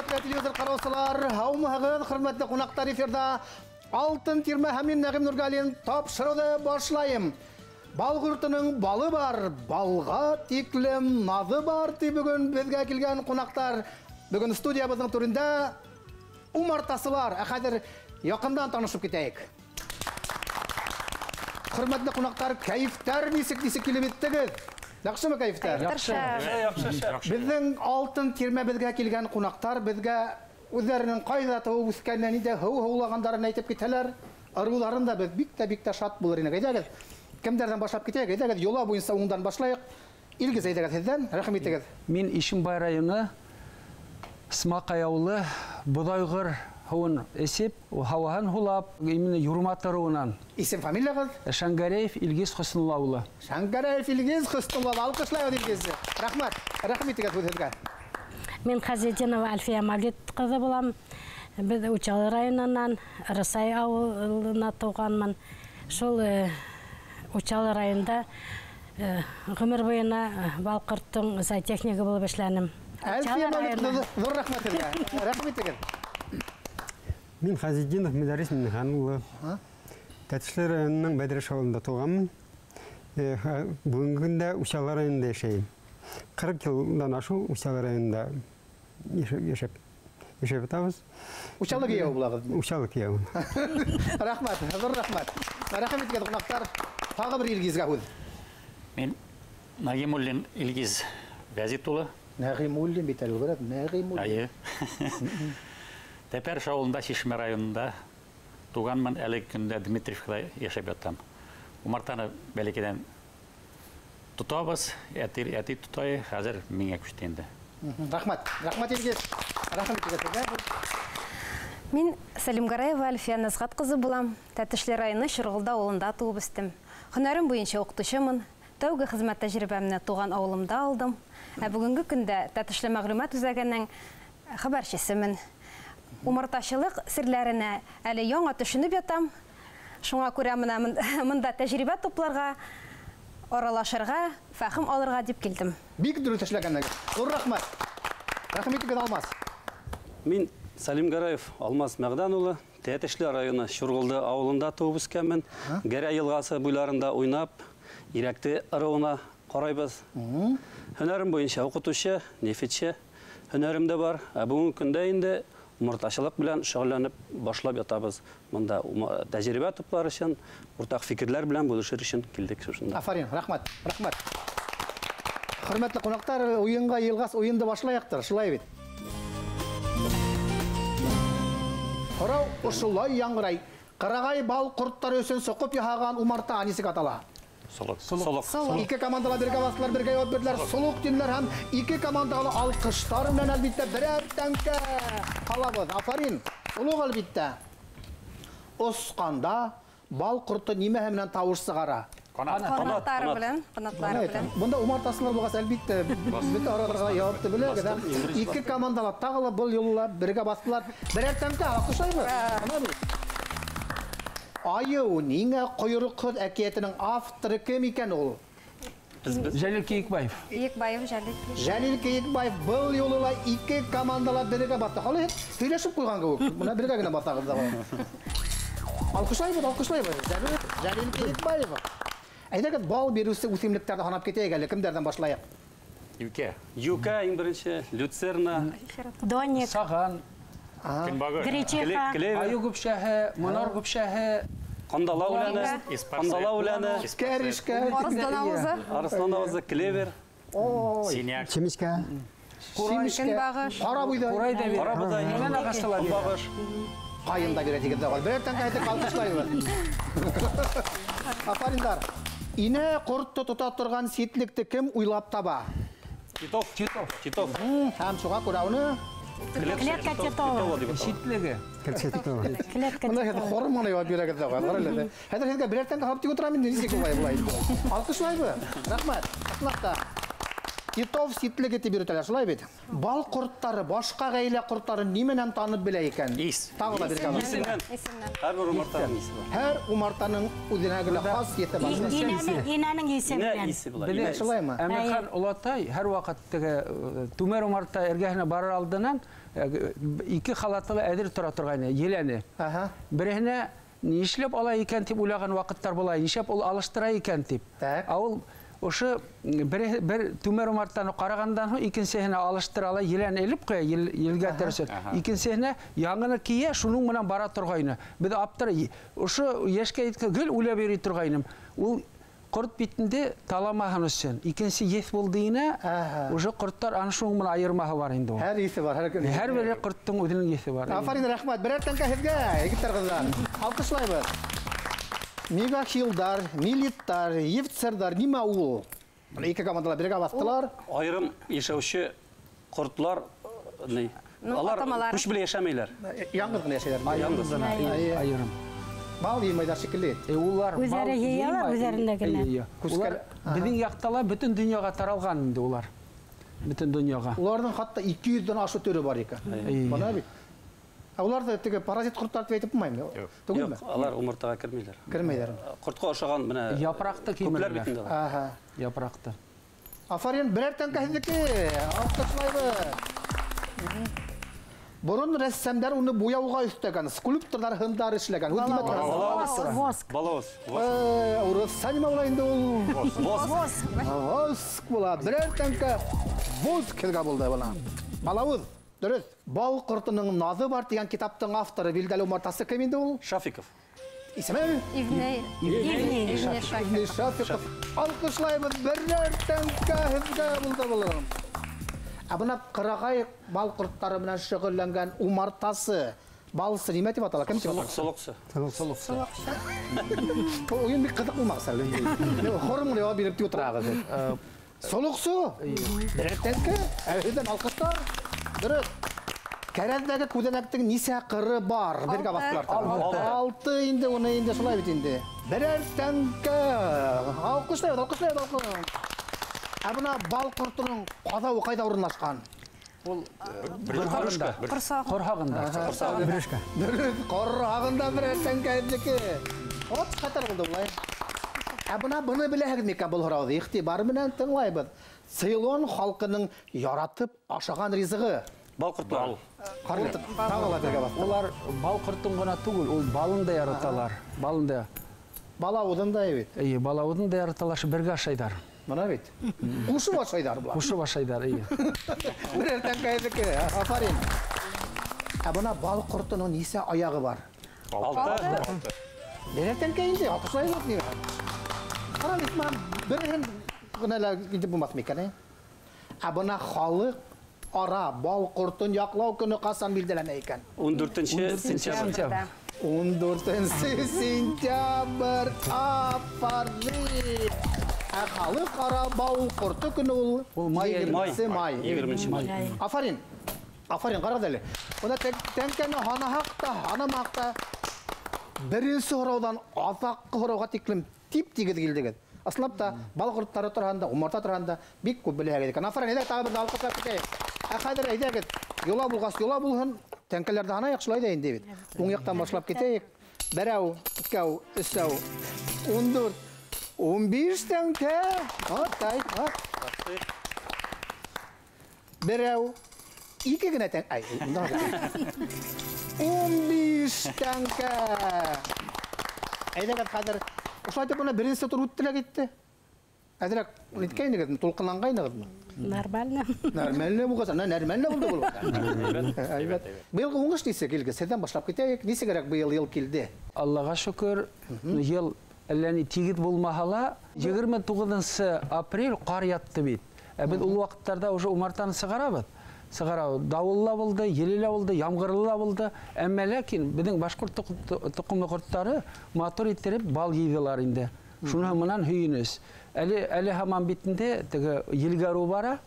Хөрмәтле телевизор ҡараусылар, һаумыһығыҙ, хөрмәтле ҡунаҡтар, эфирҙа Алтын тирмә һәм мин Нәғим Нургалин тапшырыуҙы башлайым. Бал ҡортоноң балы бар, балға тиклем наҙы бар ти бөгөн беҙгә килгән ҡунаҡтар. Бөгөн студиябыҙҙың түрендә умартасылар. Ә хәҙер яҡындан танышып китәйек. Хөрмәтле ҡунаҡтар, кәйефтәр нисек килеп еттегеҙ? Яҡшымы кәйефтәр? Яҡшы. Яҡшы. Беҙҙең алтын тирмәбеҙгә килгән ҡунаҡтар беҙгә үҙҙәренең ҡайҙа тыуып үҫкәнен, ниндәй һыу һыулағандарын әйтеп китәләр. Ырыуҙарын да беҙ бик тә шат булыр инек. Әйҙәгеҙ, кемдәрҙән башлап китәйек? Әйҙәгеҙ, йола буйынса уңдан башлайыҡ. Илгиз, әйҙәгеҙ һеҙҙән, рәхим итегеҙ. Мин Ишембай районы Смаҡай ауылы Боҙайғыр һыуын эсеп, һауаһын һулап, именно Юрмат ырыуынан. Исем фамилияғыҙ? Шәңгәрәев Илгиз Хөснулла улы. Шәңгәрәев Илгиз Хөснулла улы. Алҡышлайбыҙ Илгизде. Рәхмәт. Рәхим итегеҙ һүҙ һеҙгә. Мин Хазетдинова Әлфиә Мавлит ҡыҙы булам. Беҙ Учалы районынан Рысай ауылына тыуғанмын. Шул Учалы районында ғүмер буйына бал ҡорттоң зоотехнигы булып эшләнем. Әлфиә Мавлит ҡыҙы, ҙур рәхмәт һеҙгә. Рәхим итегеҙ. Мин Хазетдинов Мөдәррис Минхан улы. Тәтешле районының Бәҙрәш ауылында тыуғанмын. Бөгөнгө көндә Учалы районында йәшәйем. 40 йылдан ашыу Учалы районында йәшәп ятабыҙ. Учалы кейәү булағыҙ? Учалы кейәү. Рәхмәт, ҙур рәхмәт. Рәхим итегеҙ, ҡунаҡтар. Тағы бер Илгизгә һүҙ. Мин Нағимуллин Илгиз Вәзит улы. Нағимуллин бит әле, күрәм, Нағимуллин. Әйе. Тәпәрш ауылында, Шишмә районында туғанмын, әлеге көндә Дмитриевкада йәшәп ятам. Умартаны бәләкәйҙән тотабыҙ, әти тотай, хәҙер миңә күсте инде. Рәхмәт, рәхмәт Илгиз. Рәхмәт итегеҙ. Мин Сәлимгәрәева Әлфиә Нәзғәт ҡыҙы булам. Тәтешле районы Шырғылда ауылында тыуып үҫтем. Һөнәрем буйынса уҡытыусымын. Тәүге хеҙмәт тәжрибәмде туған ауылымда алдым. Ә бөгөнгө көндә Тәтешле мәғлүмәт үҙәгенең хәбәрсеһемен. Умарташылыҡ серләренә әле яңы төшөнөп ятам. Шуңа күрә менә мында тәжрибә тупларға, аралашырға, фәһем алырға дип килдем. Бик дөрөҫ эшләгәнһегеҙ. Ҙур рәхмәт. Рәхмәт итегеҙ, Алмаз. Мин Сәлимгәрәев Алмаз Мәғҙән улы, Тәтешле районы Шурғылды ауылында тыуып үҫкәнмен. Гәрәй йылғасы буйларында уйнап, Ирәкте ырыуына ҡарайбыҙ. Һөнәрем буйынса уҡытыусы, нефтсе һөнәрем дә бар. Ә бөгөнгө көндә инде умарташылыҡ белән шөғөлләнеп башлап ятабыҙ. Мында тәжрибә туплар өсөн, уртаҡ фикерләр белән бүлешер өсөн килдек шушында. Афарин, рәхмәт, рәхмәт. Хөрмәтле ҡунаҡтар, уйынға йылғас уйынды башлайыҡтыр, шулай бит. Һорау ошолай яңғырай. Ҡырағай бал ҡорттары өсөн соҡоп яһаған умарта нисек атала? Солоҡ. Солоҡ. Солоҡ. Ике командала бергә баҫтылар, бергә яуап бирҙеләр. Солоҡ тинеләр һәм ике командала алҡыштар менән әлбиттә берәр тәңкә ҡалабыҙ. Афарин. Солоҡ әлбиттә. Осҡанда бал ҡорто нимәһе менән тауыш сығара? Ҡанат. Ҡанатлары белән, ҡанатлары белән. Бында умартасылар булғас, әлбиттә, бөтә араларға яуапты беләгеҙ, ә? Ике командала тағы ла был юлы ла бергә баҫтылар. Берәр тәңкә алҡышлайбыҙ. Ана бит. Айыу ниңә ҡойроҡһоҙ әкиәтенең авторы кем икән ул? Жәлил Кейекбаев. Кейекбаев, Жәлил. Жәлил Кейекбаев был юлы ла ике командала бергә баҫты. Ҡалай һөйләшеп ҡуйған кеүек. Бына бергә генә баҫағыҙ да. Алҡышлайбыҙ, алҡышлайбыҙ. Жәлил Кейекбаев. Әйҙәгеҙ, бал биреүсе үҫемлектәрҙе һанап китәйек әле. Кемдәрҙән башлайыҡ? Юкә. Юкә иң беренсе, люцерна, Доник, Саған, Көнбағыш, Гречиха, клевер, Айыу көпшәһе, монар көпшәһе, ҡандала үләне, ҡандала үләне, Кәрешкә, Арыҫлан ауыҙы, арыҫлан ауыҙы, клевер, Синяк, Семечкә, Симешкә, Көнбағыш, ҡара бойҙай, Ҡурай да бирә. ҡара боҙай, Имән ағасы ла бирә. көнбағыш. Ҡайын да бирә тигән дә бар. Берәр тәңкә әйтеп алҡышлайбыҙ. Афариндар. Инә ҡортто тота торған ситлекте кем уйлап таба? Титов. Титов. Титов. Һәм шуға күрә уны Клетка Титова. Ситлеге. Клетка Титова. Клетка Мына Титова. хәҙер хором ғына яуап бирәгеҙ ҙә, ҡара әле. Хәҙер һеҙгә берәр тәңкә һалып тик ултырам инде, нисек улай булай. Алҡышлайбыҙ. Рәхмәт. Ысынлап та. Титов ситлеге тип йөрөтәләр, шулай бит. Бал ҡорттары, башҡа ғаилә ҡорттарын ни менән танып белә икән? Ис. Тағы ла бергә барып. Исеннән. Исеннән. Һәр бер умартаның исе бар. Һәр умартаның үҙенә генә хас ете бар. Инәнең исе Инә белән. исе була, Белә, инә исе. Шулаймы? Әмирхан Олатай һәр ваҡыт теге түмәр умарта эргәһенә барыр алдынан Ике халаты ла әҙер тора торғайны, еләне. Береһенә нишләп ала икән тип уйлаған ваҡыттар була, нишләп ул алыштыра икән тип. Ә ул ошо бер түмәр умартаны ҡарағандан һуң икенсеһенә алыштыра ла, елән элеп ҡуя, елгә терсә. Икенсеһенә яңыны кийә, шуның менән бара торғайны. Беҙ аптыр ошо йәшкә еткән гел уйлап йөрөй торғайным. Ул ҡорт битендә таламаһын өсөн. Икенсе еҫ булды инә, уже ҡорттар ана шуның менән айырмаһы бар инде ул. Һәр еҫе бар, һәр кем. Һәр бер ҡорттоң үҙенең еҫе бар. Афарин, рәхмәт. Берәр тәңкә һеҙгә, егеттәр, ҡыҙҙар. Алҡышлайбыҙ. Мегахилдар, милиттар, евцердар нимә ул? Бына ике командалар бергә баҫтылар. Айырым йәшәүсе ҡортлар, ни? Алар күш белән йәшәмәйләр. Яңғыҙ ғына йәшәйләр. Яңғыҙ ғына. Айырым. Бал йыймайҙар шикелле. Улар бал Үҙҙәре йыялар, үҙҙәрендә генә. Улар беҙҙең яҡта ла бөтөн донъяға таралған инде улар. Бөтөн донъяға. Уларҙың хатта 200-дән ашыу төрө бар икән. Бына бит. Ә улар да теге паразит ҡорттар тип әйтеп булмаймы? Түгелме? Юҡ, алар умартаға кермәйҙәр. Кермәйҙәр. Ҡортҡа оҡшаған менә Япраҡты күпләр кимерәләр. бит инде алар. Япраҡты. Афарин, берәр тәңкә һеҙҙеке. Алҡышлайбыҙ. Борон рәссамдар уны буяуға өҫтәгән, скульпторҙар һындар эшләгән. Һүҙ нимә тураһында? Воск. Балауыз. Урыҫса нимә була инде ул? Воск. Воск. Воск була. Берәр тәңкә воск һеҙгә булды бына. Балауыз. Дөрөҫ. Бал ҡортоноң наҙы бар тигән китаптың авторы билдәле умартасы кем инде ул? Шафиков. Исеме? Ивней. Ивней. Ивней Шафиков. Алҡышлайбыҙ, берәр тәңкә һеҙгә булды булыр. Ә бына ҡырағай бал ҡорттары менән шөғөлләнгән умартасы, балсы нимә тип атала? Кем тип атала? Солоҡсы. Солоҡсы. Уйын бик ҡыҙыҡ булмаҡ әле. Хором ғына яуап биреп тик ултырағыҙ. Солоҡсы. Берәр тәңкә, әүҙән алҡыштар. Дөрөҫ. Кәрәҙҙәге күҙәнәктең нисә ҡыры бар? Бергә баҫтылар. Алты. Алты инде, уны инде шулай бит инде. Берәр тәңкә. Алҡышлайбыҙ, алҡышлайбыҙ, алҡышлайбыҙ. Ә бына бал ҡортоноң ҡаҙауы ҡайҙа урынлашҡан? Ул ҡорһағында. Ҡорһағында. Брюшка. Дөрөҫ, ҡорһағында берәр тәңкә һеҙҙеке. От хәтәр булды былай. Ә бына быны беләһегеҙ микән был һорауҙы? Иғтибар менән тыңлайбыҙ. Цейлон халҡының яратып ашаған ризығы. Бал ҡорттары. Ҡорт. Тағы ла бергә баҫты. Улар бал ҡортон ғына түгел, ул балын да яраталар. Балын да. Балауыҙын да бит. Эйе, балауыҙын да яраталар, бергә ашайҙар. Бына бит. Ҡушып ашайҙар былар. Ҡушып ашайҙар, эйе. Берәр тәңкә һеҙҙеке. Афарин. Ә бына бал ҡортоноң нисә аяғы бар? Алты. Берәр тәңкә инде, алҡышлайбыҙ ни. Ҡара бит, мына береһен генә лә итеп булмаҫ микән, ә? Ә бына халыҡ ара бал ҡортон яҡлау көнө ҡасан билдәләнә икән? 14 сентябрь. 14 сентябрь. Афарин. Ә халыҡ ара бал ҡорто көнө ул Ул май айы. егерменсе май. Егерменсе май. Афарин. Афарин, ҡарағыҙ әле. Бына тәңкәне һанаһаҡ та, һанамаһаҡ та беренсе һорауҙан аҙаҡҡы һорауға тиклем тип-тигеҙ килдегеҙ. Ысынлап та бал ҡорттары тураһында, умарта тураһында бик күп беләһегеҙ икән. Афарин, әйҙә тағы бер алҡышлап китәйек. Ә хәҙер әйҙәгеҙ, йола булғас йола булһын, тәңкәләрҙе һанайыҡ шулай ҙа инде бит. Уң яҡтан башлап китәйек. Берәү, икәү, өсәү, 14, 15 тәңкә. Атай, ат. Берәү, ике генә тәң-, ай, унда ғына. 15 тәңкә. Әйҙәгеҙ хәҙер ошолай итеп бына беренсе тур үтте лә китте. Әҙерәк ниткәйнегеҙме, тулҡынланғайнығыҙмы? Нормально. Нормально булғас, ана нормально булды был. Әйбәт. Быйылғы уңыш нисек, Илгиз? Һеҙҙән башлап китәйек. Нисегерәк быйыл йыл килде? Аллаға шөкөр, йыл әллә ни тигеҙ булмаһа ла, 29 апрель ҡар ятты бит. Ә беҙ ул ваҡыттарҙа уже умартаны сығарабыҙ. Сығарабыҙ. Дауыл ла булды, еле лә булды, ямғырлы ла булды. Әммә ләкин беҙҙең башҡорт тоҡомло ҡорттары матур иттереп бал йыйҙылар инде. Шуның менән һөйөнөс. Әле һаман битендә теге елгәрү бара.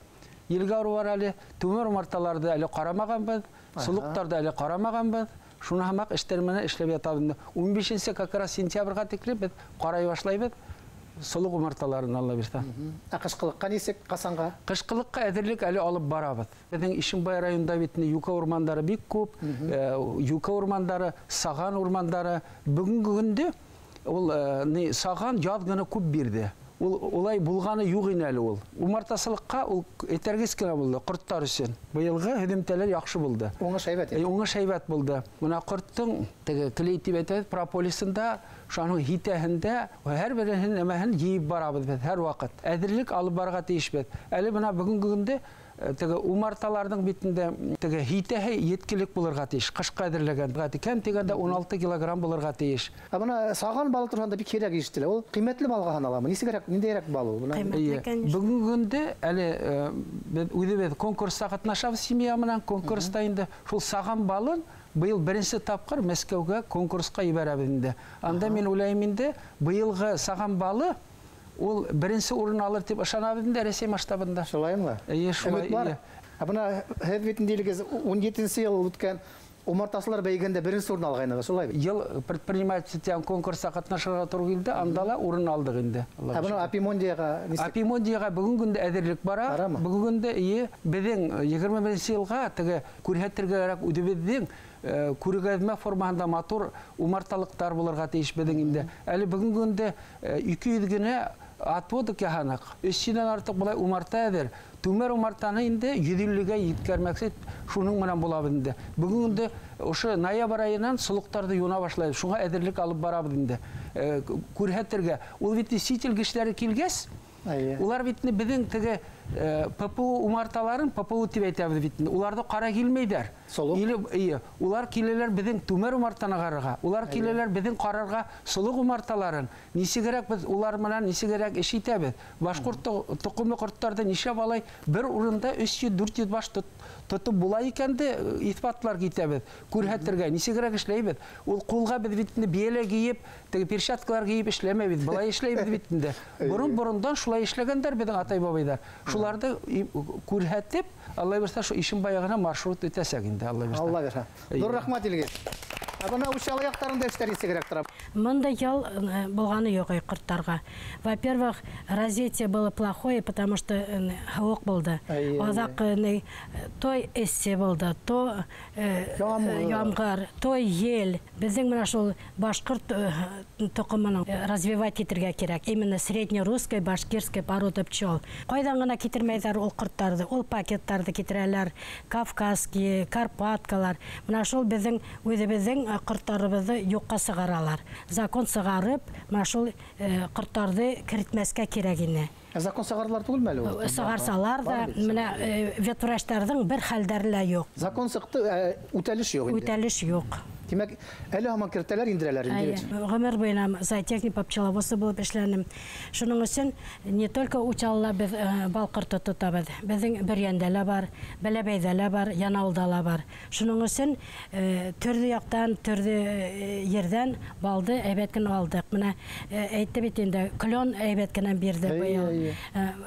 Елгәрү бар әле. Түмәр умарталарҙы әле ҡарамағанбыҙ, солоҡтарҙы әле ҡарамағанбыҙ. Шуны һамаҡ эштәр менән эшләп ятабыҙ инде. 15 как раз сентябргә тиклем беҙ ҡарай башлайбыҙ. Солоҡ умарталарын, Алла бирһә. Ә ҡышҡылыҡҡа нисек, ҡасанға? Ҡышҡылыҡҡа әҙерлек әле алып барабыҙ. Беҙҙең Ишембай районында бит инде юкә урмандары бик күп. Юкә урмандары, саған урмандары. Бөгөнгө көндә ул саған яҙ ғына күп бирҙе. Ул улай булғаны юҡ ине әле ул. Умартасылыҡҡа ул этәргес кенә булды, ҡорттар өсөн. Быйылғы һөҙөмтәләр яҡшы булды. Уңыш һәйбәт. Уңыш һәйбәт булды. Мына ҡорттоң теге клей тип әйтәбеҙ, прополисында, шуның һитәһендә һәр береһен нәмәһен йыйып барабыҙ беҙ һәр ваҡыт. Әҙерлек алып барырға тейешбеҙ. Әле бына бөгөнгө көндә теге умарталарҙың битендә теге һитәһе еткелек булырға тейеш. Ҡышҡа әҙерләгән. Кәм тигәндә 16 килограмм булырға тейеш. Ә бына саған балы тураһында бик һирәк ишетелә. Ул ҡиммәтле балға һаналамы? Нисегерәк, ниндәйерәк бал ул? Бөгөнгө көндә әле беҙ үҙебеҙ конкурста ҡатнашабыҙ семья менән. Конкурста инде шул саған балын быйыл беренсе тапҡыр Мәскәүгә конкурсҡа ебәрәбеҙ инде. Анда мин уйлайым инде, быйылғы саған балы ул беренсе урын алыр тип ышанабыҙ инде Рәсәй масштабында. Шулаймы? Эйе, шулай. Өмөт бар. Ә бына һеҙ бит инде 17-нсе йыл үткән умартасылар бәйгендә беренсе урын алғайнығыҙ, шулай бит? Йыл предприниматель тигән конкурста ҡатнашырға тура килде, анда ла урын алдыҡ инде. Ә бына Апимондияға нисек? Апимондияға бөгөнгө көндә әҙерлек бара. Бөгөнгө көндә эйе, беҙҙең 21-нсе йылға теге күрһәтергә кәрәк үҙебеҙҙең күргәҙмә формаһында матур умарталыҡтар булырға тейеш беҙҙең инде. Әле бөгөнгө көндә 200 генә отводок яһаныҡ. 300-дән артыҡ былай умарта әҙер. Түмәр умартаны инде 150-гә еткермәксе шуның менән булабыҙ инде. Бөгөн инде ошо ноябрь айынан солоҡтарҙы юна башлайбыҙ. Шуңа әҙерлек алып барабыҙ инде. Күрһәтергә. Ул бит сит ил кешеләре килгәс, улар бит беҙҙең теге ППУ умарталарын ППУ тип әйтәбеҙ бит. Уларҙы ҡара килмәйҙәр. Или улар киләләр беҙҙең түмәр умартаны ҡарарға. Улар киләләр беҙҙең ҡарарға солоҡ умарталарын. Нисегерәк беҙ улар менән нисегерәк эш итәбеҙ. Башҡорт тоҡомло ҡорттарҙы нишләп алай бер урында 300-400 баш тотоп була икәнде иҫбатлар китәбеҙ. Күрһәтергә нисегерәк эшләйбеҙ. Ул ҡулға беҙ бит инде бейәлә кейеп, теге перчаткалар кейеп эшләмәйбеҙ. Былай эшләйбеҙ бит инде. Борон-борондан шулай эшләгәндәр беҙҙең атай-бабайҙар. Шуларҙы күрһәтеп, Алла бирһә, шу Ишембай яғына маршрут үтәсәк инде, Алла бирһә. Алла бирһә. Ҙур рәхмәт, Илгиз. Ә бына Учалы яҡтарында эштәр нисегерәк тора? Мында ял булғаны юҡ ҡорттарға. Во-первых, развитие было плохое, потому что һыуыҡ булды. Аҙаҡ той эссе булды, то ямғыр, то ел. Беҙҙең менә шул башҡорт тоҡомоноң развивать итергә кәрәк. Именно среднерусской, башкирской породы пчел. Ҡайҙан ғына китермәйҙәр ул ҡорттарҙы, ул пакеттарҙы китерәләр, кавказский, карпаткалар. Менә шул беҙҙең үҙебеҙҙең ҡорттарыбыҙҙы юҡҡа сығаралар. Закон сығарып, менә шул ҡорттарҙы керетмәҫкә кәрәк ине. Закон сығарҙылар түгелме әле ул? Сығарсалар да, менә ветврачтарҙың бер хәлдәре лә юҡ. Закон сыҡты, үтәлеш юҡ инде. Үтәлеш юҡ. Тимәк, әле һаман кертәләр, индерәләр инде. Ғүмер буйына зоотехник по пчеловодству булып эшләнем. Шуның өсөн не только Учалыла беҙ бал ҡорто тотабыҙ. Беҙҙең Бөрйәндә лә бар, Бәләбәйҙә лә бар, Янаулда ла бар. Шуның өсөн төрлө яҡтан, төрлө ерҙән балды әйбәт кенә алдыҡ. Менә әйтте бит инде, клон әйбәт кенә бирҙе быйыл.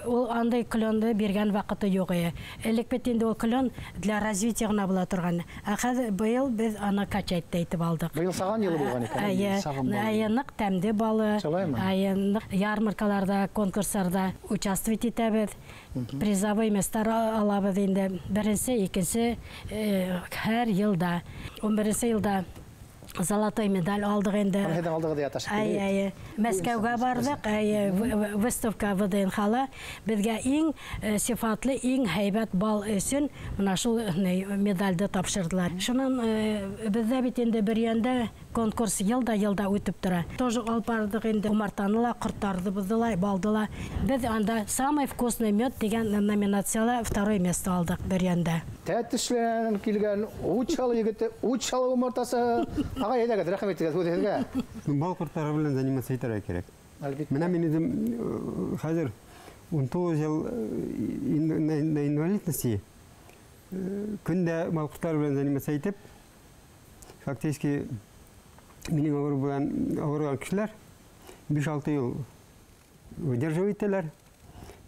Ул андай клонды биргән ваҡыты юҡ ине. Элек бит инде ул клон для развития ғына була торған. Ә хәҙер быйыл беҙ аны качать итеп алдыҡ. Быйыл саған йылы булған икән. Әйе, ныҡ тәмле балы. Әйе, ныҡ ярмаркаларҙа, конкурстарҙа участвовать итәбеҙ. Призовой местар алабыҙ инде. Беренсе, икенсе һәр йылда. 11-нсе йылда золотой медаль алдыҡ инде. Һеҙҙең алдығыҙ ята. Әйе, әйе. Мәскәүгә барҙыҡ, әйе, выставка ВДНХ-ла беҙгә иң сифатлы, иң һәйбәт бал өсөн мына шул медальды тапшырҙылар. Шунан беҙҙә бит инде Бөрйәндә конкурс йылда-йылда үтеп тора. Тоже алып барҙыҡ инде умартаны ла, ҡорттарҙы ла, балды ла. Беҙ анда самый вкусный мед тигән номинацияла второе место алдыҡ Бөрйәндә. Тәтешлән килгән Учалы егете, Учалы умартасы. Ағай, әйҙәгеҙ, рәхмәт итегеҙ һүҙегеҙгә. Бал ҡорттары белән заниматься итергә кәрәк. Әлбиттә. Менә мин үҙем хәҙер 19 йыл на инвалидности көндә бал ҡорттары белән заниматься итеп, фактически минең ауырған кешеләр 5-6 йыл выдерживать итәләр.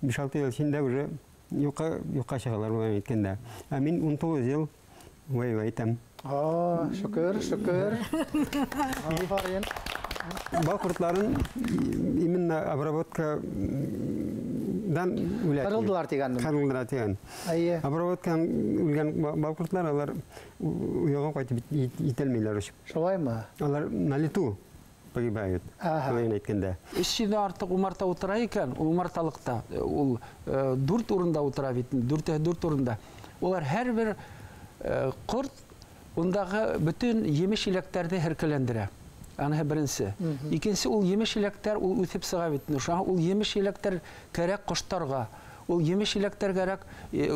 5-6 йыл эсендә уже юҡҡа сығалар булған әйткәндә. Ә мин 19 йыл воевать итәм. Шөкөр, шөкөр. Афарин. Бал ҡорттарын именно обработкадан үлә. Ҡырылдылар тигән. Ҡырылдылар тигән. Әйе. Обработкадан үлгән бал ҡорттары алар уяға ҡайтып ителмәйләр өсөп. Шулаймы? Алар на лету погибают. Шулай әйткәндә. 300 артыҡ умарта ултыра икән, умарталыҡта ул 4 урында ултыра бит, 4 урында. Улар һәр бер ҡорт ундағы бөтөн емеш-еләктәрҙе һеркеләндерә. Аныһы беренсе. Икенсе, ул емеш-еләктәр ул үҫеп сыға бит. Шуңа ул емеш-еләктәр кәрәк ҡоштарға, ул емеш-еләктәр кәрәк,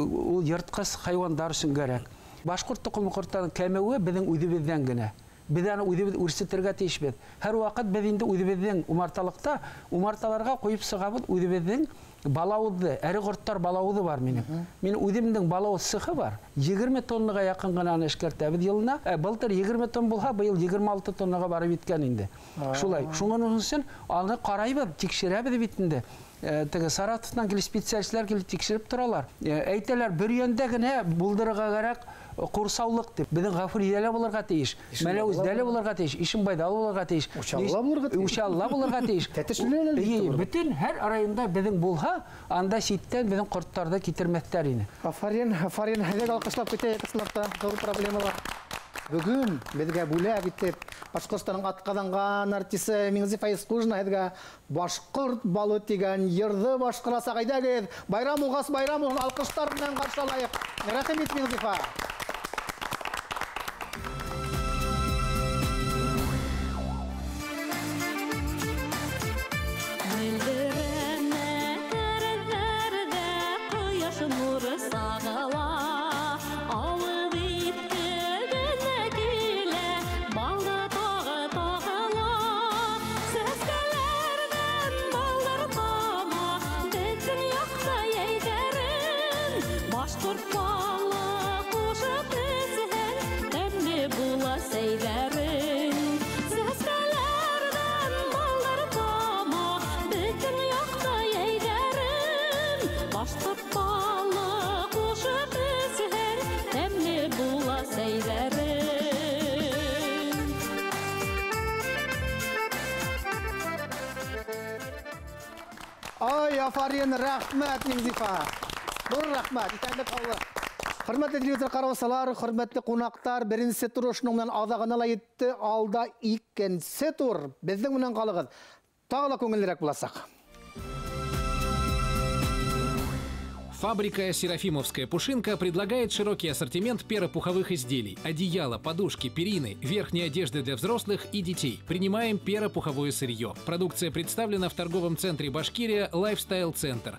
ул йыртҡыс хайуандар өсөн кәрәк. Башҡорт тоҡомло ҡорттарының кәмеүе беҙҙең үҙебеҙҙән генә. Беҙ аны үҙебеҙ үрсетергә тейешбеҙ. Һәр ваҡыт беҙ инде үҙебеҙҙең умарталыҡта умарталарға ҡуйып сығабыҙ үҙебеҙҙең балауыҙҙы, әре ҡорттар балауыҙы бар минең. Мин үҙемдең балауыҙ цехы бар. 20 тоннаға яҡын ғына аны эшкәртәбеҙ йылына. Былтыр 20 тонна булһа, быйыл 26 тоннаға барып еткән инде. Шулай. Шуның өсөн аны ҡарайбыҙ, тикшерәбеҙ бит инде. Теге Саратовтан килеп специалистлар килеп тикшереп торалар. Әйтәләр, Бөрйәндә генә булдырырға кәрәк ҡурсаулыҡ тип. Беҙҙең Ғафуриҙә лә булырға тейеш, Мәләүездә лә булырға тейеш, Ишембайҙа ла булырға тейеш, Учалла булырға тейеш. Учалла булырға тейеш. Тәтешлелә лә булырға. Бөтөн һәр районда беҙҙең булһа, анда ситтән беҙҙең ҡорттарҙы китермәҫтәр ине. Афарин, афарин, һеҙгә алҡышлап китәйек, ысынлап та ҙур проблемалар. Бөгөн беҙгә бүләк итеп Башҡортостандың атҡаҙанған артисы Миңзифа Исҡужина һеҙгә «Башҡорт балы» тигән йырҙы башҡарасаҡ. Әйҙәгеҙ, байрам булғас байрам булһын, алҡыштар менән ҡаршы алайыҡ. Рәхим ит, Миңзифа. Ай, афарин, рәхмәт, Миңзифа. Ҙур рәхмәт, иҫәнлек һаулыҡ. Хөрмәтле телевизор ҡараусылар, хөрмәтле ҡунаҡтар, беренсе тур ошоноң менән аҙағына ла етте, алда икенсе тур. Беҙҙең менән ҡалығыҙ. Тағы ла күңеллерәк буласаҡ. Фабрика «Серафимовская пушинка» предлагает широкий ассортимент перопуховых изделий, одеяла, подушки, перины, верхней одежды для взрослых и детей. Принимаем перопуховое сырье. Продукция представлена в торговом центре «Башкирия» «Лайфстайл Центр».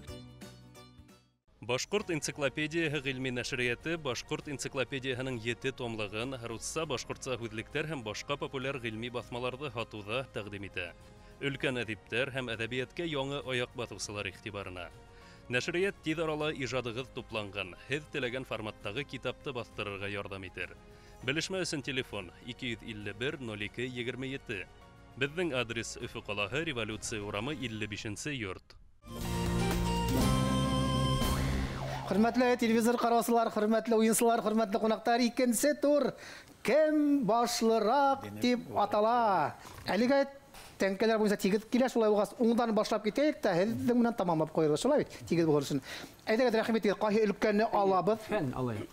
Башҡорт энциклопедияһы ғилми нәшриәте Башҡорт энциклопедияһының 7 томлығын русса, башҡортса һүҙлектәр һәм башҡа популяр ғилми баҫмаларҙы һатыуҙа тәҡдим итә. Өлкән әҙиптәр һәм әҙәбиәткә яңы аяҡ баҫыусылар иғтибарына. Нәшриәт тиҙ арала ижадығыҙ тупланған, һеҙ теләгән форматтағы китапты баҫтырырға ярҙам итер. Белешмә өсөн телефон 251 02 27. Беҙҙең адрес Өфө ҡалаһы, Революция урамы 55 йорт. Хөрмәтле телевизор ҡараусылар, хөрмәтле уйынсылар, хөрмәтле ҡунаҡтар, икенсе тур кем башлыраҡ тип атала. Әлегә тәңкәләр буйынса тигеҙ килә, шулай булғас, уңдан башлап китәйек тә, һеҙҙең менән тамамлап ҡуйырбыҙ, шулай бит? Тигеҙ булыр өсөн. Әйҙәгеҙ, рәхим итегеҙ, ҡайһы өлкәне алабыҙ? Фән алайыҡ.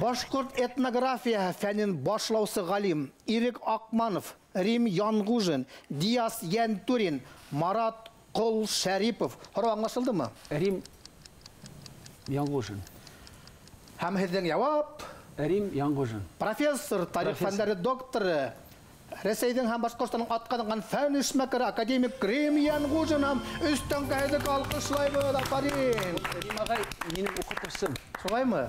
Башҡорт этнографияһы фәнен башлаусы ғалим Ирек Аҡманов, Рим Янғужин, Диас Йәнтүрин, Марат Ҡол Шәрипов. Һорау аңлашылдымы? Рим Янғужин. Һәм һеҙҙең яуап? Рим Янғужин. Профессор, тарих фәндәре докторы, Рәсәйҙең һәм Башҡортостандың атҡаҙанған фән эшмәкәре академик Рим Янғужин һәм өҫтән ҡәһәҙек алҡышлайбыҙ. Афарин. Рим ағай минең уҡытыусым. Шулаймы?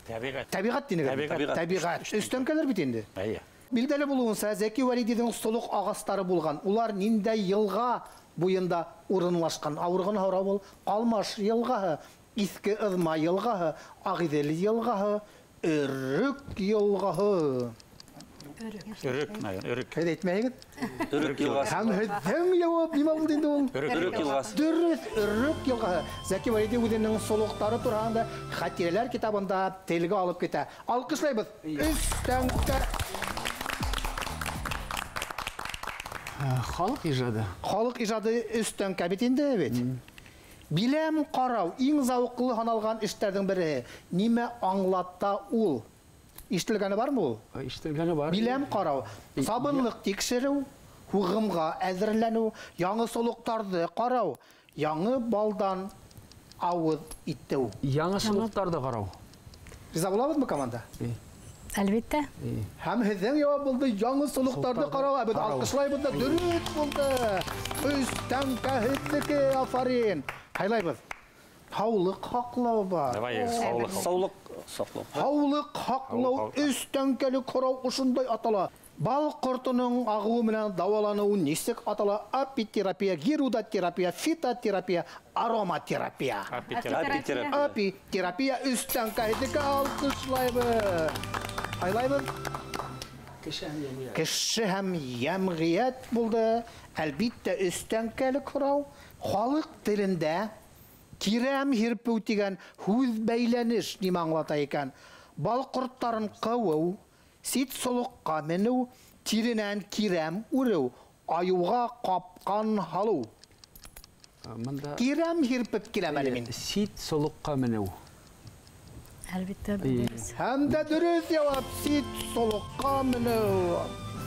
Тәбиғәт. Тәбиғәт тинегеҙ. Тәбиғәт. Өҫтән бит инде. Эйе. Билдәле булыуынса, Зәки Вәлидиҙең солоҡ ағастары булған. Улар ниндәй йылға буйында урынлашҡан? Ауыр ғына һорау был. Ҡалмаш йылғаһы, Иҫке Ыҙма йылғаһы, Ағиҙел йылғаһы, Өрөк йылғаһы. Өрөк, өрөк. Һеҙ әйтмәйһегеҙ? Өрөк йылғаһы. Һәм һеҙҙең яуап нимә булды инде ул? Өрөк йылғаһы. Дөрөҫ, Өрөк йылғаһы. Зәки Вәлиди үҙенең солоҡтары тураһында хатирәләр китабында телгә алып китә. Алҡышлайбыҙ. Өс тәңкә. Халыҡ ижады. Халыҡ ижады өс тәңкә бит инде бит. Биләм ҡарау иң зауыҡлы һаналған эштәрҙең береһе. Нимә аңлата ул? Ишетелгәне бармы ул? Ишетелгәне бар. Биләм ҡарау, сабынлыҡ тикшереү, һуғымға әҙерләнеү, яңы солоҡтарҙы ҡарау, яңы балдан ауыҙ итеү. Яңы солоҡтарҙы ҡарау. Риза булабыҙмы команда? Әлбиттә. Һәм һеҙҙең яуап булды яңы солоҡтарҙы ҡарау. Беҙ алҡышлайбыҙ ҙа, дөрөҫ булды. Өс тәңкә һеҙҙеке, афарин. Һайлайбыҙ. Һаулыҡ һаҡлау бар. Давай, һаулыҡ. Саулыҡ саҡлау. Һаулыҡ һаҡлау өс тәңкәле ҡорау ошондай атала. Бал ҡортоноң ағыуы менән дауаланыуы нисек атала? Апитерапия, гирудотерапия, фитотерапия, ароматерапия. Апитерапия. Апитерапия өс тәңкә һеҙҙеке, алҡышлайбыҙ. Һайлайбыҙ. Кеше һәм йәмғиәт. Кеше һәм йәмғиәт булды. Әлбиттә, өс тәңкәле һорау. Халыҡ телендә кирәм һирпеү тигән һүҙ бәйләнеш нимә аңлата икән? Бал ҡорттарын ҡыуыу, сит солоҡҡа менеү, тиренән кирәм үреү, айыуға ҡапҡан һалыу. Кирәм һирпеп киләм әле мин. Сит солоҡҡа менеү. Әлбиттә, дөрөҫ. Һәм дә дөрөҫ яуап, сит солоҡҡа менеү.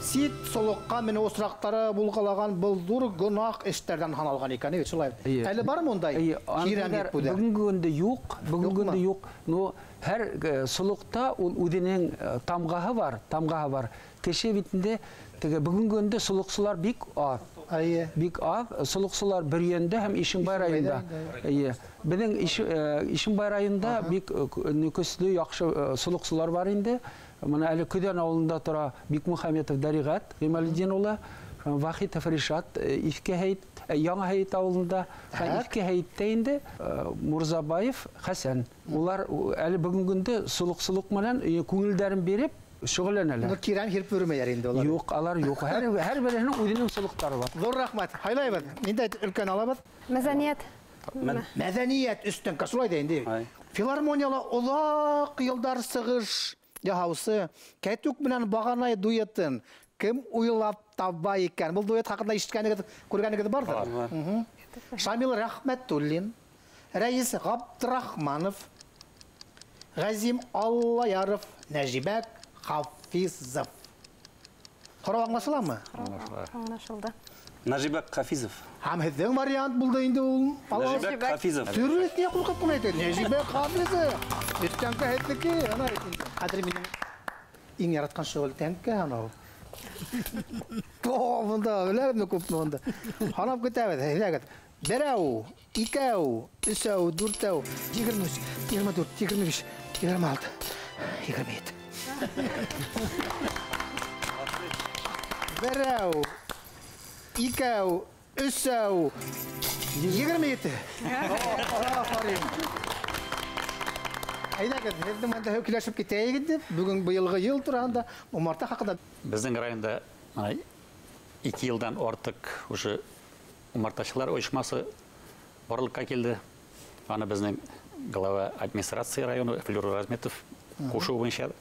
Сит солоҡҡа менеү осраҡтары булғылаған был ҙур гонаһ эштәрҙән һаналған икән, бит шулай. Әле бармы ундай кирәм һирпеүҙәр? Бөгөнгө көндә юҡ, бөгөнгө көндә юҡ. Но һәр солоҡта ул үҙенең тамғаһы бар, тамғаһы бар. Кеше битендә теге бөгөнгө көндә солоҡсолар бик аҙ. Бик аҙ. Солоҡсолар Бөрйәндә һәм Ишембай районында. Беҙҙең Ишембай районында бик көслө, яҡшы солоҡсолар бар инде. Мына әле Көҙән ауылында тора Бикмөхәмәтов Дәриғәт Ғималетдин улы, Вахитов Ришат Иҫке Һәйет, Яңы Һәйет ауылында, Иҫке Һәйеттә инде Мурзабаев Хәсән. Улар әле бөгөнгө көндә солоҡсолоҡ менән күңелдәрен биреп шөғөлләнәләр. Кирәм һирпеп йөрөмәйҙәр инде улар. Юҡ, алар юҡ. Һәр береһенең үҙенең солоҡтары бар. Ҙур рәхмәт. Һайлайбыҙ. Ниндәй өлкән алабыҙ? Мәҙәниәт. Мәҙәниәт өҫтән шулай ҙа инде. Филармонияла оҙаҡ йылдар сығыш яһаусы Кәтүк менән Бағанай дуэтын кем уйлап таба икән? Был дуэт хаҡында ишеткәнегеҙ, күргәнегеҙ барҙыр? Шамил Рәхмәтуллин, Рәис Ғабдрахманов, Ғәзим Аллаяров, Нәжибә Хафизов. Һорау аңлашыламы? Аңлашылды. Нәжибә Хафизов. Һәм һеҙҙең вариант булды инде ул. Нәжибә Хафизов. Дөрөҫ, ни ҡурҡып ҡына әйтә? Нәжибә Хафизов. Өҫтәңке һеҙҙеке, ана инде. Хәҙер минең иң яратҡан шөғөл тәңкә анау. Бында беләме күпме унда. Һанап китәбеҙ, әйҙәгеҙ. Берәү, икәү, өсәү, дүртәү, 23, 24, 25, 26, 27. Берәү, икәү, өсәү, 27. Афарин. Әйҙәгеҙ, һеҙҙең менән дә һөйләшеп китәйек инде. Бөгөн быйылғы йыл тураһында, умарта хаҡында. Беҙҙең районда 2 йылдан артыҡ уже умартасылар ойошмаһы барлыҡҡа килде. Аны беҙҙең глава администрации районы Флюр Разметов ҡушыуы буйынса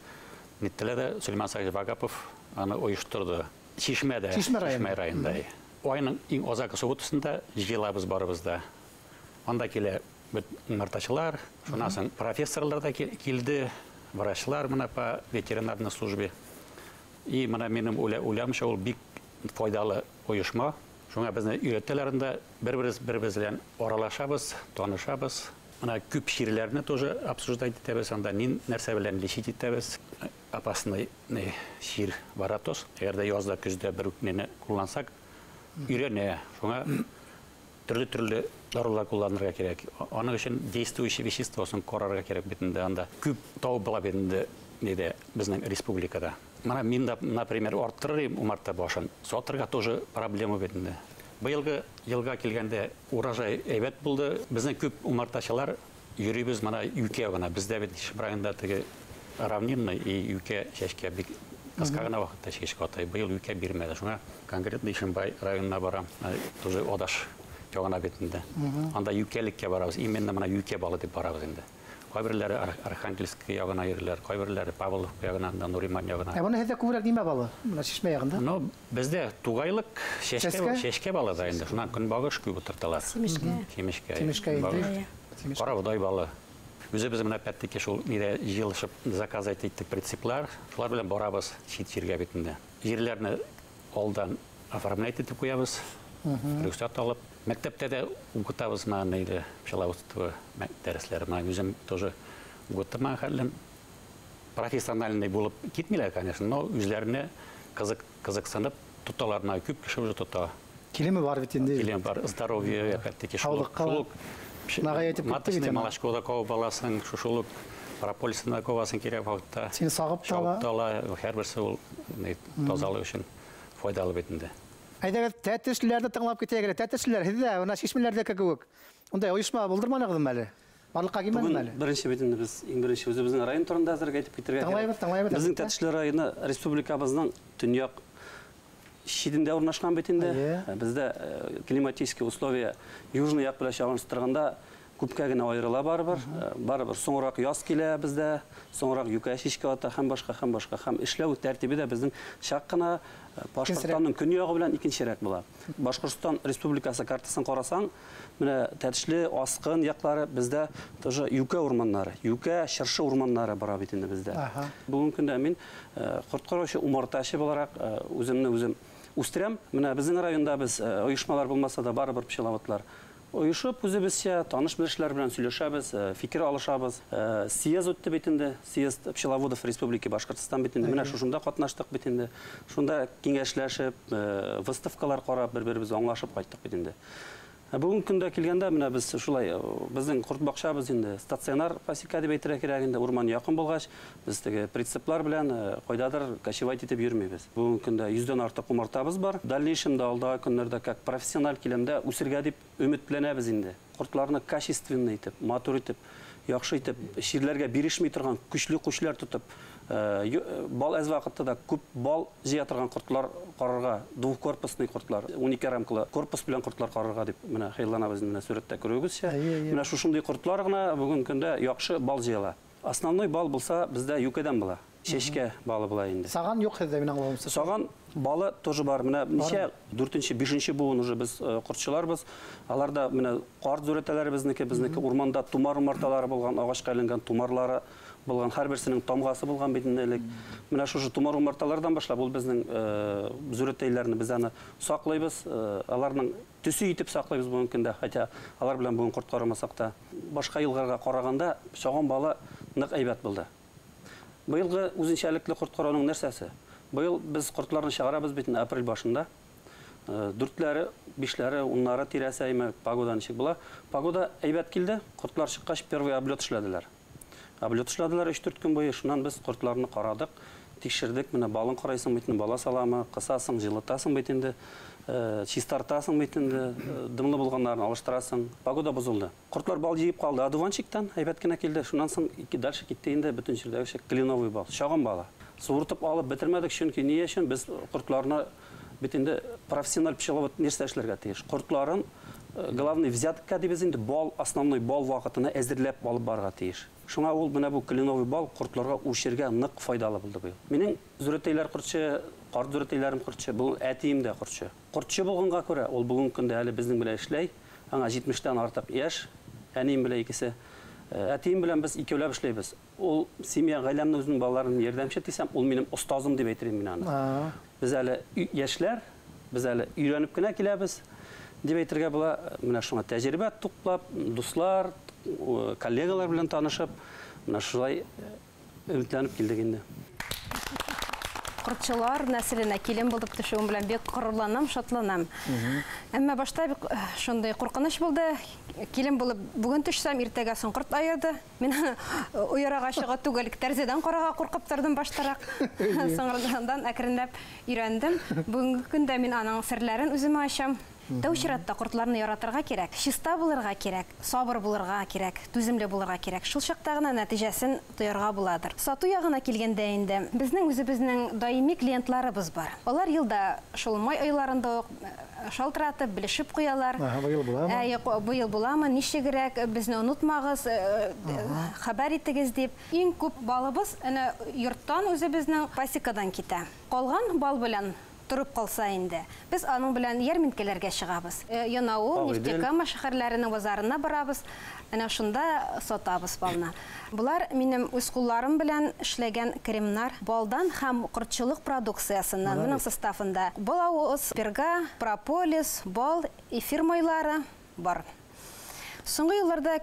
ниттелә дә Сөләймән Сагитов Вагапов аны ойошторҙо. Шишмәдә, Шишмә районында. Айның иң аҙаҡҡы субботаһында йыйылабыҙ барыбыҙ да. Анда килә бөт умартасылар, шунан һуң профессорлар ҙа килде, врачлар мына по ветеринарной службе. И мына минең уйлауымса, ул бик файҙалы ойошма. Шуңа беҙҙе өйрәтәләр инде, бер-беребеҙ белән аралашабыҙ, танышабыҙ. Мына күп чирләрне тоже обсуждать итәбеҙ, анда ни нәрсә белән лечить итәбеҙ. Опасный чир варатоз. Әгәр дә язда, көздә бер үк нәне куллансак, өйрәнә. Шуңа төрлө-төрлө дарулар кулланырға кәрәк. Аның өсөн действующий веществосын ҡарарға кәрәк бит инде. Анда күп тау була бит инде нидә безнең республикада. Мына мин дә, например, арттырыр идем умарта башын. Сатырға тоже проблема бит инде. Быйылғы йылға килгәндә урожай әйбәт булды. Безнең күп умартачылар йөрибез мына юкә гына. Бездә бит Ишембай районында теге равнинный и юкә чәчкә бик кыска гына вакытта чәчкә ата. Быел юкә бирмәде. Шуңа конкретно Ишембай районына барам. Тоже Адаш ягына бит инде. Анда юкәлеккә барабыз. Именно мына юкә балы дип барабыз инде. Кайберләре Архангельск ягына йөриләр, кайберләре Павловка ягына, анда Нуриман ягына. Ә моны һеҙҙә күберәк нимә балы? Мына Шишмә ягында? Ну, бездә тугайлык, чәчкә балы да инде. Шуннан көнбагыш күп утырталар. Симешкә. Симешкә. Симешкә инде. Карабодай балы. Үҙебеҙ менән опять-таки шул нидә җыелышып заказать иттек прицеплар. Шулар белән барабыз чит җиргә бит инде. Җирләрне алдан оформлять итеп куябыз. Рөхсәт алып, мәктәптә дә укытабыз менә инде пчеловодство дәресләре. Менә үзем тоже укыттым хәлем. Профессиональный булып китмиләр, конечно, но үзләренә кызыксынып тоталар, менә күп кеше уже тота. Килеме бар бит инде. Килеме бар, здоровье, опять-таки, шул ук. Маточный молочко да кабып аласың, шул ук прополисны да кабасың кирәк вакытта. Син сагып та ала. Һәрберсе ул тазалык өчен файдалы бит инде. Әйдәгез, тәтешләрне тыңлап китәйек әле. Тәтешләр, һеҙҙә, бына шишмәләрҙәге кеүек. Ундай ойошма булдырманығыҙмы әле? Барлыҡҡа килмәнеме әле? Беренсе бит инде без иң беренсе үҙебеҙҙең район турында әҙерәк әйтеп китергә кәрәк. Тыңлайбыҙ, тыңлайбыҙ. Беҙҙең Тәтешле районы республикабыҙҙың төньяҡ читендә урынлашҡан бит инде. Беҙҙә климатические условия южный яҡ белән чагыштырғанда күпкә генә айырыла барыбер. Барыбер соңыраҡ яз килә беҙҙә, соңыраҡ юкә шишкә ата һәм башҡа, һәм башҡа. Һәм эшләү тәртибе дә беҙҙең чак ҡына Башҡортостандың көньяғы белән икенсерәк була. Башҡортостан Республикасы картасын ҡарасаң, менә Тәтешле, Асҡын яҡлары беҙҙә тоже юкә урманнары, юкә, шыршы урманнары бара бит инде беҙҙә. Бөгөнгө көндә мин ҡорт ҡараусы, умартасы булараҡ үҙемне үҙем үҫтерәм. Менә беҙҙең районда беҙ ойошмалар булмаса да барыбер пчеловодлар ойошоп үҙебеҙсә таныш-белешләр белән сөйләшәбеҙ, фикер алышабыҙ. Съезд үтте бит инде, съезд пчеловодов Республики Башкортостан бит инде. Менә шушында ҡатнаштыҡ бит инде. Шунда киңәшләшеп, выставкалар ҡарап, бер-беребеҙҙе аңлашып ҡайттыҡ бит инде. Бөгөнгө көндә килгәндә менә беҙ шулай, беҙҙең ҡорт баҡсабыҙ инде стационар пасека дип әйтергә кәрәк инде, урман яҡын булғас, беҙ теге прицеплар белән ҡайҙалыр кочевать итеп йөрмәйбеҙ. Бөгөнгө көндә 100-дән артыҡ умартабыҙ бар. Дальнейшемда алдағы көннәрдә как профессиональ киләмдә үсергә дип өмөтләнәбеҙ инде. Ҡортларны качественный итеп, матур итеп, яҡшы итеп, ширләргә бирешмәй торған көслө көсләр тотоп, бал әҙ ваҡытта да күп бал җыя торган ҡортлар ҡарарға, двухкорпусный ҡортлар, 12 рамкалы корпус белән ҡортлар ҡарарға дип менә хыялланабыҙ инде, менә сүрәттә күрүегеҙсә. Менә шушындай ҡортлар ғына бөгөнгө көндә яҡшы бал җыяла. Основной бал булса бездә юкәдән була. Шешкә балы була инде. Саған юҡ һеҙҙә, мин аңлауымса. Саған балы тоже бар. Менә нисә 4-нче, 5-нче быуын уже без ҡортсоларбыҙ. Аларда менә ҡарт зүрәтәләре безнеке, безнеке урманда тумар умарталары булган, ағашҡа эленгән тумарлары булган, һәр берсенең тамғасы булган бит инде элек. Менә шушы тумар умарталардан башлап ул безнең зүрәтәйләрне без аны саклыйбыз, аларның төсө итеп саклыйбыз бүгенге көндә, хотя алар белән бүген корт карамасак та. Башка елларга караганда саган балы нык әйбәт булды. Быйылгы үзенчәлекле корт карауның нәрсәсе? Быйыл без кортларны чыгарабыз бит инде апрель башында. 4-ләре, 5-ләре, 10-лары тирәсе әйме погода ничек була. Погода әйбәт килде, кортлар чыккач первый облет эшләделәр. Облет эшләделәр 3-4 көн буе. Шуннан без кортларны карадык, тикшердек. Менә балын карайсың бит инде, бала саламы, кысасың, җылытасың бит инде, чистартасың бит инде, дымлы булганнарын алыштырасың. Погода бозылды. Кортлар бал җыеп калды. Одуванчиктан әйбәт кенә килде. Шуннан соң ике дальше китте инде бөтен җирдәге кленовый бал, чаган балы. Суыртып алып бетермәдек, чөнки ни өчен без кортларны бит инде профессиональ пчеловод нәрсә эшләргә тиеш. Кортларын главный взятка дибез инде, бал, основной бал вакытына әзерләп алып барырга тиеш. Шуңа ул менә бу кленовый бал кортларга үрчергә нык файдалы булды быел. Минең зүрәтәйләр кортчы, карт зүрәтәйләрем кортчы, бу әтием дә кортчы. Кортчы булганга күрә ул бүгенге көндә әле безнең белән эшләй. Аңа 70-тән артык яшь, әнием белән икесе. Әтием белән без икәүләп эшләйбез. Ул семья, гаиләмнең үзенең балаларын ярдәмче дисәм, ул минем остазым дип әйтер идем мин аны. Без әле яшьләр, без әле өйрәнеп кенә киләбез дип әйтергә була. Менә шуңа тәҗрибә туплап, дуслар, коллегалар белән танышып, менә шулай өметләнеп килдек инде. Кортчылар нәселенә килен булып төшүем белән бик горурланам, шатланам. Әмма башта бик шундый куркыныч булды. Килен булып бүген төшсәм, иртәгә соң корт аерды. Мин уярага чыга түгел, тәрәзәдән карага куркып тордым баштарак. Соңыннан әкренләп өйрәндем. Бүгенге көндә мин аның серләрен үземә ачам. Тәү чиратта кортларны яратырга кирәк, чиста булырга кирәк, сабыр булырга кирәк, түземле булырга кирәк. Шул чакта гына нәтиҗәсен тоярга буладыр. Сату ягына килгәндә инде безнең үзебезнең даими клиентларыбыз бар. Алар елда шул май айларында ук шалтыратып, белешеп куялар. Быел буламы? Быел буламы? Ничегрәк, безне онытмагыз, хәбәр итегез дип. Иң күп балыбыз әнә йорттан үзебезнең пасекадан китә. Калган бал белән Тороп ҡалса инде. Без аның белән ярминкәләргә чыгабыз. Янаул, Нефтекама шәһәрләренең базарына барабыз. Әнә шунда сатабыз балны. Булар минем үз кулларым белән эшләгән кремнар, балдан һәм кортчылык продукциясеннән. Моның составында балавыз, перга, прополис, бал, эфир майлары бар. Соңгы елларда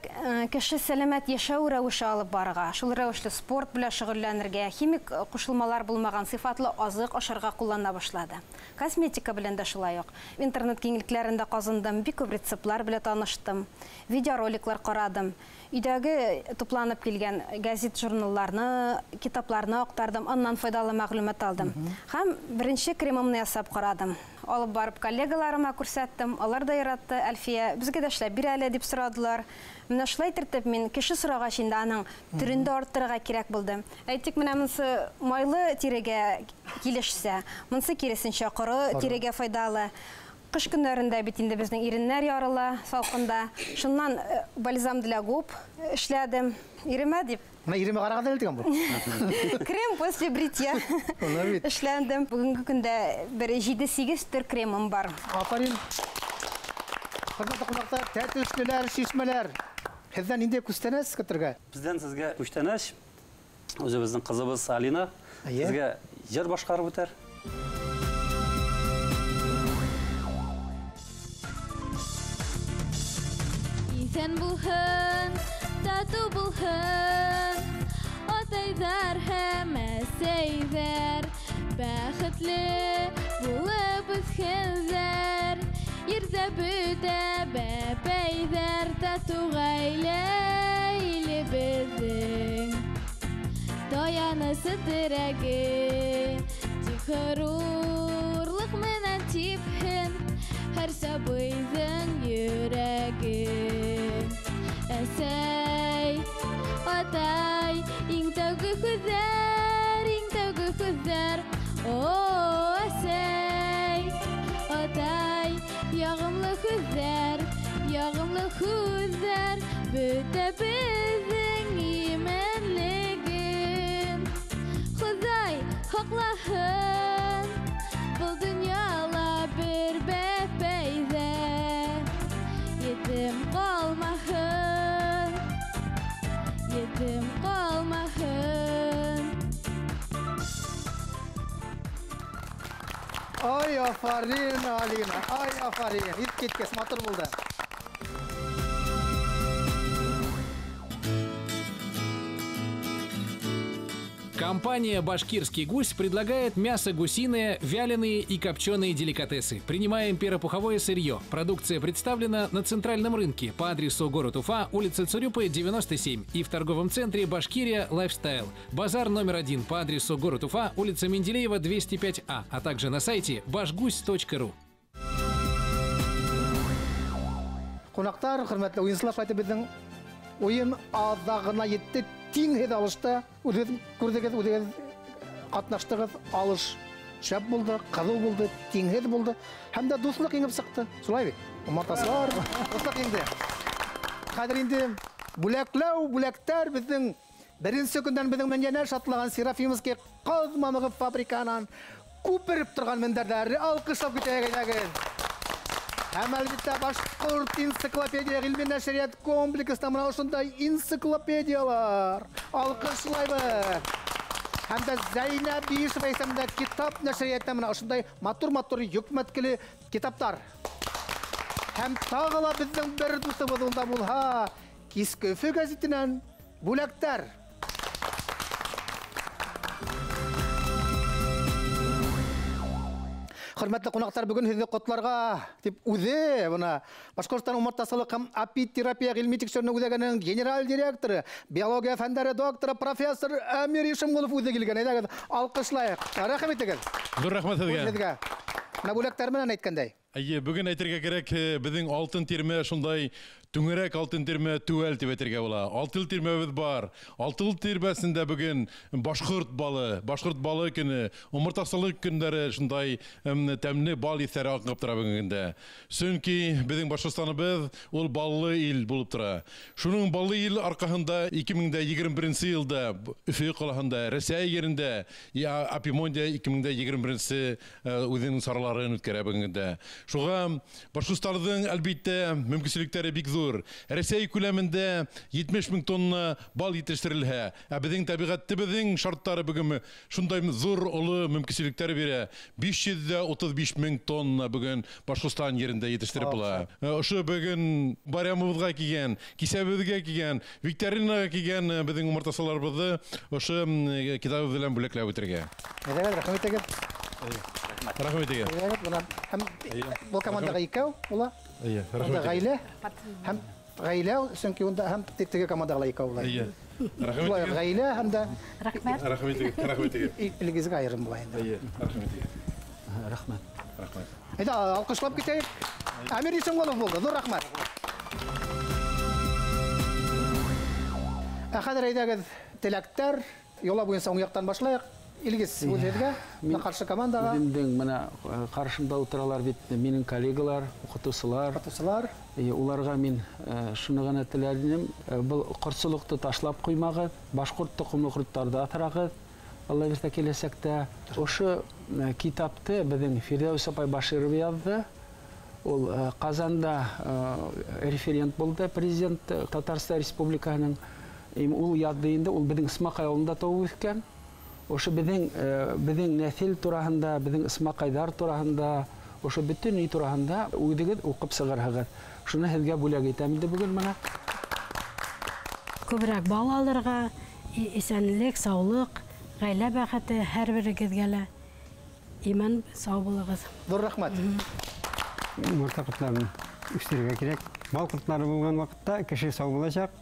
кеше сәламәт яшәү рәвеше алып барырга, шул рәвешле спорт белән шөгыльләнергә, химик кушылмалар булмаган сыйфатлы азык ашарга куллана башлады. Косметика белән дә шулай ук. Интернет киңлекләрендә казындым, бик күп рецептлар белән таныштым, видеороликлар карадым. Өйдәге тупланып килгән газет, журналларны, китапларны актардым, аннан файдалы мәгълүмат алдым. Һәм беренче кремымны ясап карадым. Алып барып коллегаларыма күрсәттем, алар да яратты. Әлфия, безгә дә эшләп бир әле дип сорадылар. Менә шулай итеп мин кеше сорагач инде аның төрен дә арттырырга кирәк булды. Әйтик, менә монысы майлы тирегә килешсә, монысы киресенчә коры тирегә файдалы. Кыш көннәрендә бит инде безнең иреннәр ярыла салкында. Шуннан бальзам для губ эшләдем. Иремә дип. Менә иремә караганда әле дигән бу. Крем после бритья эшләндем. Бүгенге көндә бер 7-8 төр кремым бар. Афарин. Хөрмәтле кунаклар, тәтешлеләр, чишмәләр. Һеҙҙән ниндәй күстәнәс көтөргә? Бездән сезгә күстәнәс. Үзебезнең кызыбыз Алина сезгә җыр башкарып үтәр. Иҫән булһын, татыу булһын, атайҙар һәм әсәйҙәр, бәхетле булып үҫһендәр, ерҙә бөтә бәпәйҙәр, татыу ғаилә илебеҙҙең таянысы терәге, тик ғорурлыҡ менән типһен һәр сабыйҙың йөрәге. Әсәй, атай, иң тәүге һүҙҙәр, иң тәүге һүҙҙәр. О, әсәй, атай, яғымлы һүҙҙәр, яғымлы һүҙҙәр, бөтә беҙҙең именлеген. Хоҙай һаҡлаһын, был донъяла бер бәпәйҙә етем ҡалмаһын, етем ҡалмаһын. Ай, афарин, Алина, ай, афарин. Иҫ киткес, матур булды. Компания «Башкирский гусь» предлагает мясо гусиное, вяленые и копченые деликатесы. Принимаем перопуховое сырье. Продукция представлена на центральном рынке по адресу город Уфа, улица Цурюпы, 97 и в торговом центре «Башкирия Лайфстайл». Базар номер 1 по адресу город Уфа, улица Менделеева, 205А, а также на сайте башгусь.ру. Ҡунаҡтар, хөрмәтле уйынсылар, шулай итеп беҙҙең уйын аҙағына етте. Тиңһеҙ алышта, үҙегеҙ күрҙегеҙ, үҙегеҙ ҡатнаштығыҙ, алыш шәп булды, ҡыҙыу булды, тиңһеҙ булды. Һәм дә дуҫлыҡ еңеп сыҡты. Шулай бит? Умартасылар, дуҫлыҡ еңде. Хәҙер инде бүләкләү, бүләктәр беҙҙең беренсе көндән беҙҙең менән йәнәш атлаған Серафимовский ҡаҙ мамығы фабриканан күпереп торған мендәрҙәр алҡышлап китәйек әйҙәгеҙ. Һәм әлбиттә Башҡорт энциклопедия ғилми нәшриәт комплексында мына ошондай энциклопедиялар алҡышлайбыҙ. Һәм дә Зәйнәб Биишева исемле китап нәшриәтенән мына ошондай матур-матур йөкмәткеле китаптар. Һәм тағы ла беҙҙең бер дуҫыбыҙ унда булһа, Киске Өфө гәзитенән бүләктәр. Хөрмәтле ҡунаҡтар, бөгөн һеҙҙе ҡотларға тип үҙе бына Башҡортостан умартасылыҡ һәм апитерапия ғилми тикшеренеү үҙәгенең генераль директоры, биология фәндәре докторы, профессор Әмир Ишемғолов үҙе килгән. Әйҙәгеҙ, алҡышлайыҡ. Рәхим итегеҙ. Ҙур рәхмәт һеҙгә. Һеҙгә. Бына бүләктәр менән әйткәндәй. Әйе, бүген әйтергә кәрәк, беҙҙең алтын тирмә шундай түңәрәк алтын тирмә түгел тип әйтергә була. Алтын тирмәбеҙ бар. Алтын тирмәсендә бүген башҡорт балы, башҡорт балы көнө, умыртасылыҡ көндәре шундай тәмле бал еҫтәре аңҡып тора бөгөнгө көндә. Сөнки беҙҙең Башҡортостаныбыҙ ул баллы ил булып тора. Шуның баллы ил арҡаһында 2021 йылда Өфө ҡалаһында, Рәсәй ерендә Апимондия 2021 үҙенең сараларын үткәрә бөгөнгө көндә. Шуға Башҡортостандың әлбиттә мөмкинселектәре бик ҙур. Рәсәй күләмендә 70 мең тонна бал етештерелһә, ә беҙҙең тәбиғәтебеҙҙең шарттары бөгөн шундай ҙур оло мөмкинселектәр бирә. 535 мең тонна бөгөн Башҡортостан ерендә етештереп була. Ошо бөгөн байрамыбыҙға килгән, кисәбеҙгә килгән, викторинаға килгән беҙҙең умартасыларыбыҙҙы ошо китабыбыҙ белән бүләкләп үтергә. Рәхмәт итегеҙ. Рәхмәт итегеҙ. Һәм был командаға икәү була. Эйе, рәхмәт. Ғаилә һәм ғаилә, сөнки унда һәм теге командаға ла икәү була. Эйе. Рәхмәт. Ғаилә һәм дә рәхмәт. Рәхмәт итегеҙ, рәхмәт итегеҙ. Илегеҙгә айырым була инде. Эйе, рәхмәт итегеҙ. Рәхмәт. Рәхмәт. Әйҙә, алҡышлап китәйек. Әмир Исемғолов булды. Ҙур рәхмәт. Ә хәҙер әйҙәгеҙ теләктәр йола буйынса уң яҡтан башлайыҡ. Илгиз, үҙегеҙгә, ҡаршы командаға. Үҙемдең мына ҡаршымда ултыралар бит минең коллегалар, уҡытыусылар. Уҡытыусылар. Уларға мин шуны ғына теләр инем. Был ҡортсолоҡто ташлап ҡуймағыҙ, башҡорт тоҡомло ҡорттарҙы аҫрағыҙ. Алла бирһә киләсәктә. Ошо китапты беҙҙең Фирҙәүес апай Баширов яҙҙы. Ул Ҡазанда референт булды, президент Татарстан Республикаһының. Ул яҙҙы инде, ул беҙҙең Исмаҡай ауылында тыуып үҫкән. Ошо беҙҙең нәҫел тураһында, беҙҙең Исмаҡайҙар тураһында, ошо бөтөн өй тураһында үҙегеҙ уҡып сығарһығыҙ. Шуны һеҙгә бүләк итәм инде бөгөн мына. Күберәк бал алырға, иҫәнлек, саулыҡ, ғаилә бәхете һәр берегеҙгә лә. Иман сау булығыҙ. Ҙур рәхмәт. Умарта ҡорттарын үҫтерергә кәрәк. Бал ҡорттары булған ваҡытта кеше сау буласаҡ,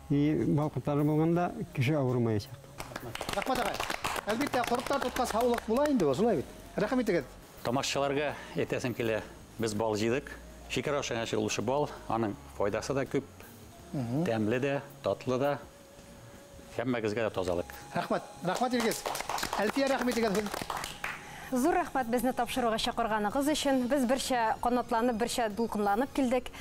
бал ҡорттары булғанда кеше ауырымаясаҡ. Рәхмәт ағай. Әлбиттә, ҡорттар тотҡас һаулыҡ була инде, шулай бит. Рәхмәт итегеҙ. Тамашасыларға әйтәсем килә, беҙ бал йыйҙыҡ. Шикәр ашаған ошо бал, аның файҙасы да күп, тәмле дә, татлы да, һәммәгеҙгә лә тазалыҡ. Рәхмәт, рәхмәт Илгиз. Әлфиә, рәхмәт итегеҙ. Ҙур рәхмәт беҙҙе тапшырыуға саҡырғанығыҙ өсөн. Беҙ берсә ҡанатланып, берсә дулҡынланып килдек.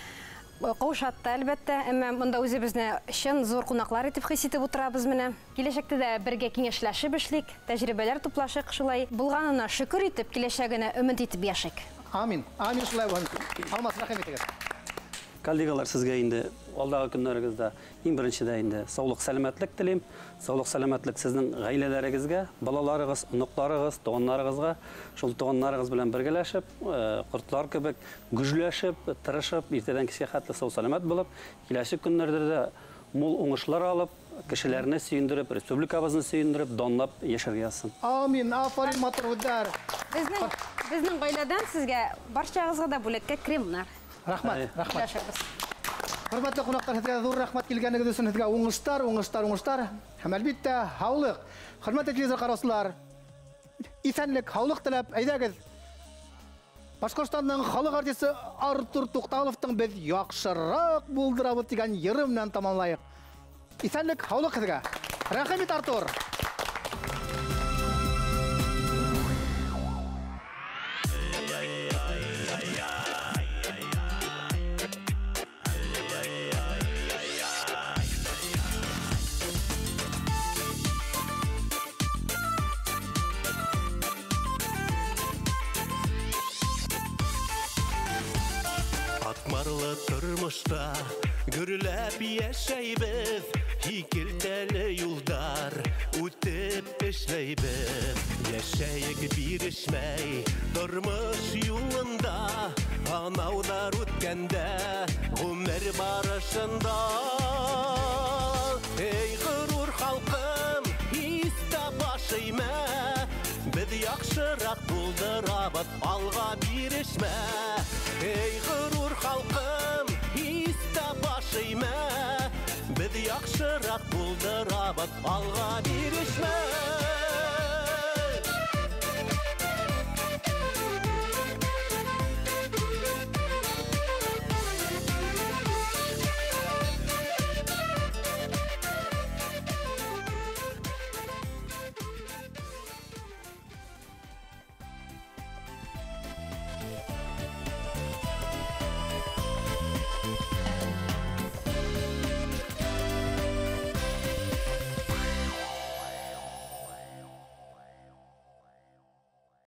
Ҡаушатты, әлбәттә, әммә бында үҙебеҙҙе чын ҙур ҡунаҡлар итеп хис итеп ултырабыҙ менә. Киләсәктә лә бергә киңәшләшеп эшлик, тәжрибәләр туплашыҡ, шулай булғанына шөкөр итеп, киләсәгенә өмөт итеп йәшик. Амин. Амин шулай булһын. Алмас, рәхмәт итегеҙ. Коллегалар, һеҙгә инде алдағы көндәрегеҙҙә иң беренседә инде саулыҡ, сәләмәтлек теләйем. Саулыҡ, сәләмәтлек һеҙҙең ғаиләләрегеҙгә, балаларығыҙ, оноҡтарығыҙ, туғандарығыҙға, шул туғандарығыҙ белән бергәләшеп, ҡортлар кебек гөжләшеп, тырышып, иртәдән кискә хәтле сау сәләмәт булып, киләсе көндәрҙә дә мул уңышлар алып, кешеләрне сөйөндөрөп, республикабыҙны сөйөндөрөп, данлап йәшәргә язһын. Амин. Афарин, матур һүҙҙәр. Беҙҙең ғаиләдән һеҙгә барсағыҙға да бүләккә кремнар. Рәхмәт, рәхмәт. Хөрмәтле ҡунаҡтар, һеҙгә ҙур рәхмәт килгәнегеҙ өсөн, һеҙгә уңыштар, уңыштар, уңыштар һәм әлбиттә һаулыҡ. Хөрмәтле телевизор ҡараусылар, иҫәнлек, һаулыҡ теләп, әйҙәгеҙ. Башҡортостандың халыҡ артисы Артур Туҡталовтың беҙ яҡшыраҡ булдырабыҙ тигән йыры менән тамамлайыҡ. Иҫәнлек, һаулыҡ һеҙгә. Рәхим ит, Артур. Ҡатмарлы тормошта гөрләп йәшәйбеҙ, һикелтәле юлдар үтеп эшләйбеҙ. Йәшәйек бирешмәй тормош юлында, һынауҙар үткәндә ғүмер барышында. Эй, ғорур халҡым, һис тә баш эймә, беҙ яҡшыраҡ булдырабыҙ, алға бирешмә. Эй, ғорур халҡым, һис тә баш эймә, беҙ яҡшыраҡ булдырабыҙ, алға бирешмә.